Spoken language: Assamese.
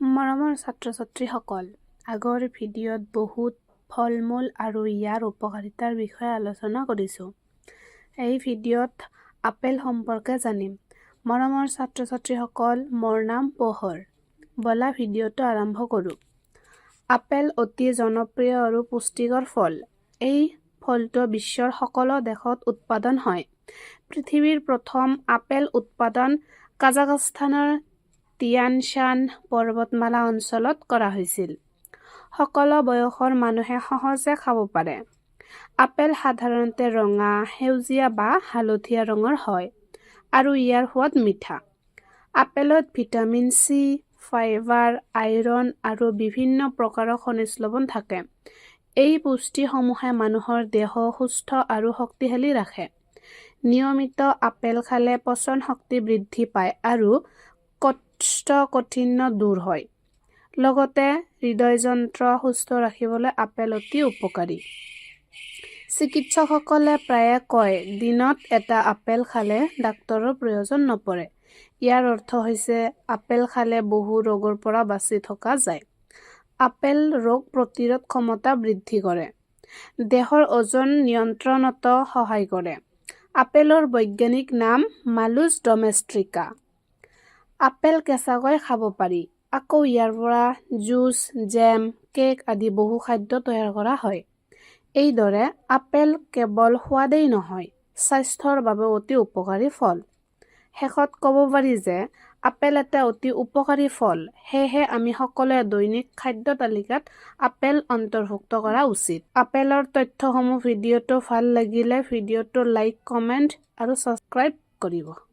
মৰমৰ ছাত্ৰ-ছাত্ৰীসকল, আগৰ ভিডিঅ'ত বহুত ফল-মূল আৰু ইয়াৰ উপকাৰিতাৰ বিষয়ে আলোচনা কৰিছোঁ। এই ভিডিঅ'ত আপেল সম্পৰ্কে জানিম। মৰমৰ ছাত্ৰ-ছাত্ৰীসকল, মোৰ নাম পোহৰ। ব'লা, ভিডিঅ'টো আৰম্ভ কৰোঁ। আপেল অতি জনপ্ৰিয় আৰু পুষ্টিকৰ ফল। এই ফলটো বিশ্বৰ সকলো দেশত উৎপাদন হয়। পৃথিৱীৰ প্ৰথম আপেল উৎপাদন কাজাখস্তানৰ তিয়ান-শ্বান পৰ্বতমালা অঞ্চলত কৰা হৈছিল। সকলো বয়সৰ মানুহে সহজে খাব পাৰে। আপেল সাধাৰণতে ৰঙা, সেউজীয়া বা হালধীয়া ৰঙৰ হয় আৰু ইয়াৰ সোৱাদ মিঠা। আপেলত ভিটামিন চি, ফাইবাৰ, আইৰণ আৰু বিভিন্ন প্ৰকাৰৰ খনিজ লৱণ থাকে। এই পুষ্টিসমূহে মানুহৰ দেহ সুস্থ আৰু শক্তিশালী ৰাখে। নিয়মিত আপেল খালে পাচন শক্তি বৃদ্ধি পায় আৰু কোষ্ঠকাঠিন্য দূৰ হয়। লগতে হৃদযন্ত্ৰ সুস্থ ৰাখিবলৈ আপেল অতি উপকাৰী। চিকিৎসকসকলে প্ৰায়ে কয়, দিনত এটা আপেল খালে ডাক্তৰৰ প্ৰয়োজন নপৰে। ইয়াৰ অৰ্থ হৈছে আপেল খালে বহু ৰোগৰ পৰা বাচি থকা যায়। আপেল ৰোগ প্ৰতিৰোধ ক্ষমতা বৃদ্ধি কৰে। দেহৰ ওজন নিয়ন্ত্ৰণতো সহায় কৰে। আপেলৰ বৈজ্ঞানিক নাম মালুছ ডমেষ্টিকা। আপেল কেঁচাকৈ খাব পাৰি। আকৌ ইয়াৰ পৰা জুচ, জেম, কেক আদি বহু খাদ্য তৈয়াৰ কৰা হয়। এইদৰে আপেল কেৱল সোৱাদেই নহয়, স্বাস্থ্যৰ বাবেও অতি উপকাৰী ফল। শেষত ক'ব পাৰি যে আপেল এটা অতি উপকাৰী ফল। সেয়েহে আমি সকলোৱে দৈনিক খাদ্য তালিকাত আপেল অন্তৰ্ভুক্ত কৰা উচিত। আপেলৰ তথ্যসমূহ ভিডিঅ'টো ভাল লাগিলে ভিডিঅ'টো লাইক, কমেণ্ট আৰু ছাবস্ক্ৰাইব কৰিব।